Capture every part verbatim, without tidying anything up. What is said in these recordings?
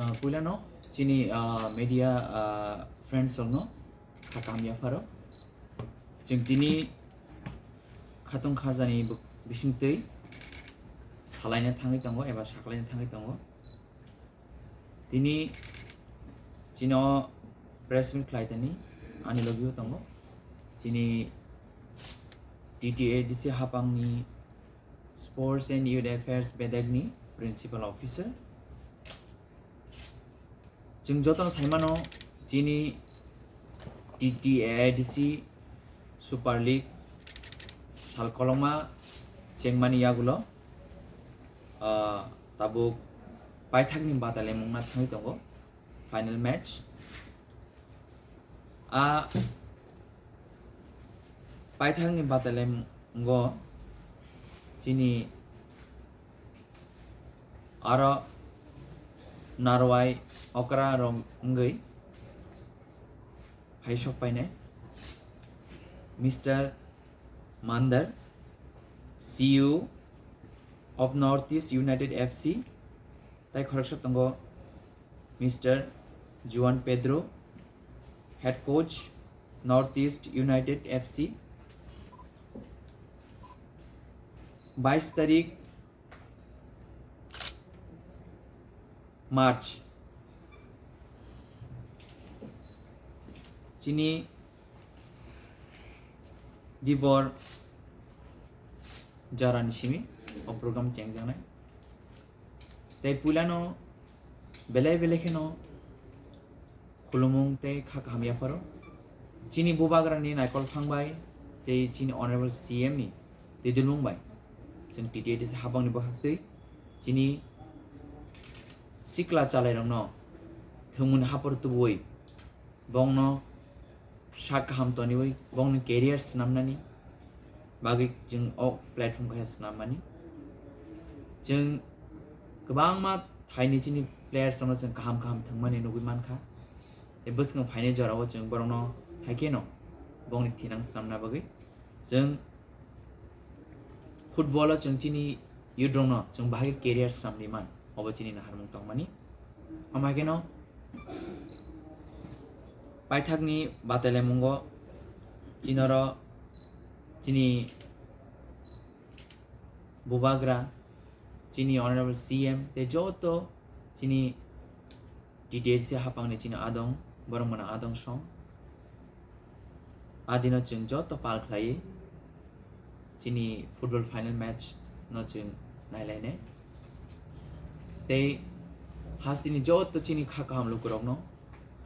Ah, puilano chini, ah, media, ah, friends rokno kha kaham yapharo. Chwng tini khatong khajani bo-, bisingtwi salaina thangwi tongo eba saklaina thangwi tongo. Tini chino press meet khlai tani ani logio tongo. Chini T T A D C hapangni Sports and Youth Affairs bedekni Principal Officer. Chwng jotono saimano chini T T A D C Super League sal kolokma chengmani yagulo, ah, tabuk paithakni batalemungna thangwi tongo final match. A paithakni batalemungo chini aro narwai okra rok wngwi hai sok painai Mister Mandar, C E O of North East United F C, tai khoroksa tongo Mister Juan Pedro, head coach, North East United F C. Bais tarik March, chini dibor jarani simi o program chengjaknai. Tei puilano belai belai kheno khulumung tei kha kaham yapharo. Chini bubagrani naikol phang bai tei chini Honorable C M ni twi dulmung bai chwng T T A D C hapangni bwkhaktwi chini sikla chalairokno thwngmungni hapor tubuwi bongno sak kaham toniwi bongni career swnamnani bagwi chwng o platform kaisa swnammani. Chwng kwbangma thaini chini players rokno chwng kaham kaham thwngmani nugwi mankha. Tei bwskango phainai jorao chwng borokno haikheno bongni thinang swnamna bagwi chwng football o chwng chini youth rokno chwng bahai career samri man, obo chini naharmung tongmani. Omo haikheno paithakni batelemungo chini oro chini bubagra, chini Honorable C M tei joto chini T T A D C hapangni chini adong, borok mano adong song. Adino chwng joto pal khlaiwi chini football final match no chwng nailainai. Tei hasteni joto chini kha kaham lukurokno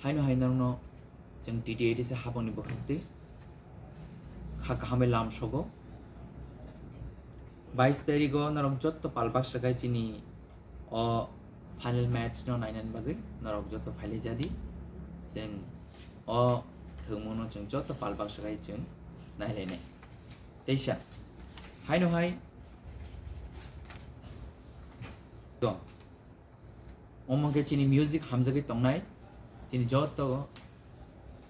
haino hai norokno chwng T T A D C hapangni bwkhaktwi kha kaham bai lam sogo. Bais tarigo norok joto pal baksa khai chini o final match no nainani bagwi norok joto phailai jadi. Chwng o thwngmungno chwng joto pal baksa khai chwng nailainai. Teisa haino hai to omo khe chini music hamjagwi tongnai chini joto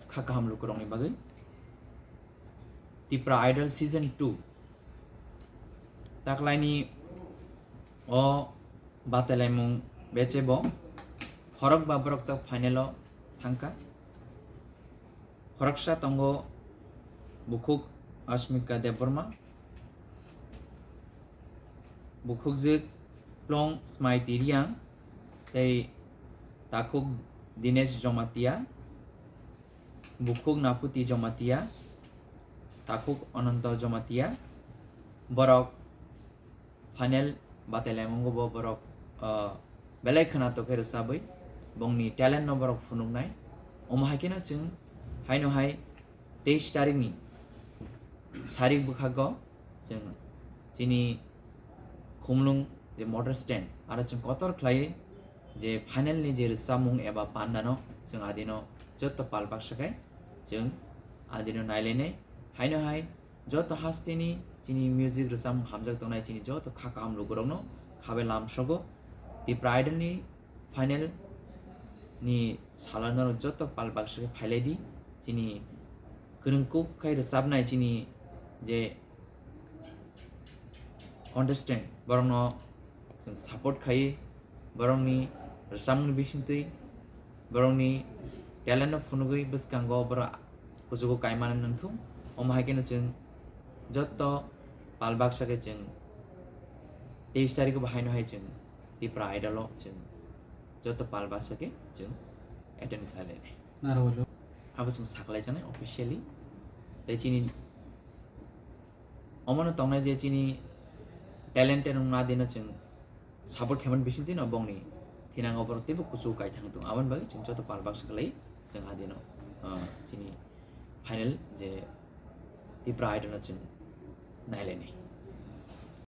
kha kaham lukurokni bagwi. Tipra Idol Season two taklaini o batalaimung beche bo khorokba borok tak final o thangkha. Khoroksa tongo bukhuk Ashmika Debbarma, bukhukjwk Plong Smaiti Riang tei takhuk Dinesh Jomatia, bukhuk Naphuti Jomatia, takhuk Ananto Jomatia. Borok final batalaimung bo borok, ah, belai khwnatok khe rwchabwi bongni talent no borok phunuknai. Omo hai kheno chwng haino hai teis tarikni sarik bwkhago chwng chini Khumlung je motor stand aro chwng kotor khlaiwi je final ni je rwchapmung eba pandano chwng adino joto pal baksa khai chwng adino nailainai. Haino hai joto hasteni chini music rwchapmung hamjak tongnai chini joto kha kaham lukurokno khabai lam sogo. Tipra Idol ni final ni salo norok joto pal baksa khe phailai di. Chini kwrwng kuk khai rwchapnai chini je contestant borokno chwng support khai borokni Rwchapmungni bisingtwi borokni talent no phunugwi bwskango borok kuchugo kaimani nangthung. Omo hai kheno chwng joto pal baksa khe chwng teis tarikh bo haino hai chwng Tipra Idol o chwng joto pal baksa khe chwng attend khlai lainai. Naro walo. Abo chwng saklai janai officially. Tei chini omono tongnai je chini talented wngma dino chwng support khaimani bisingtwi no bongni thinango borok teibo kuchugo kaithang tong. Aboni bagwi chwng joto pal baksa khlai chwng adino, ah, chini final je Tipra Idol no chwng nailainai.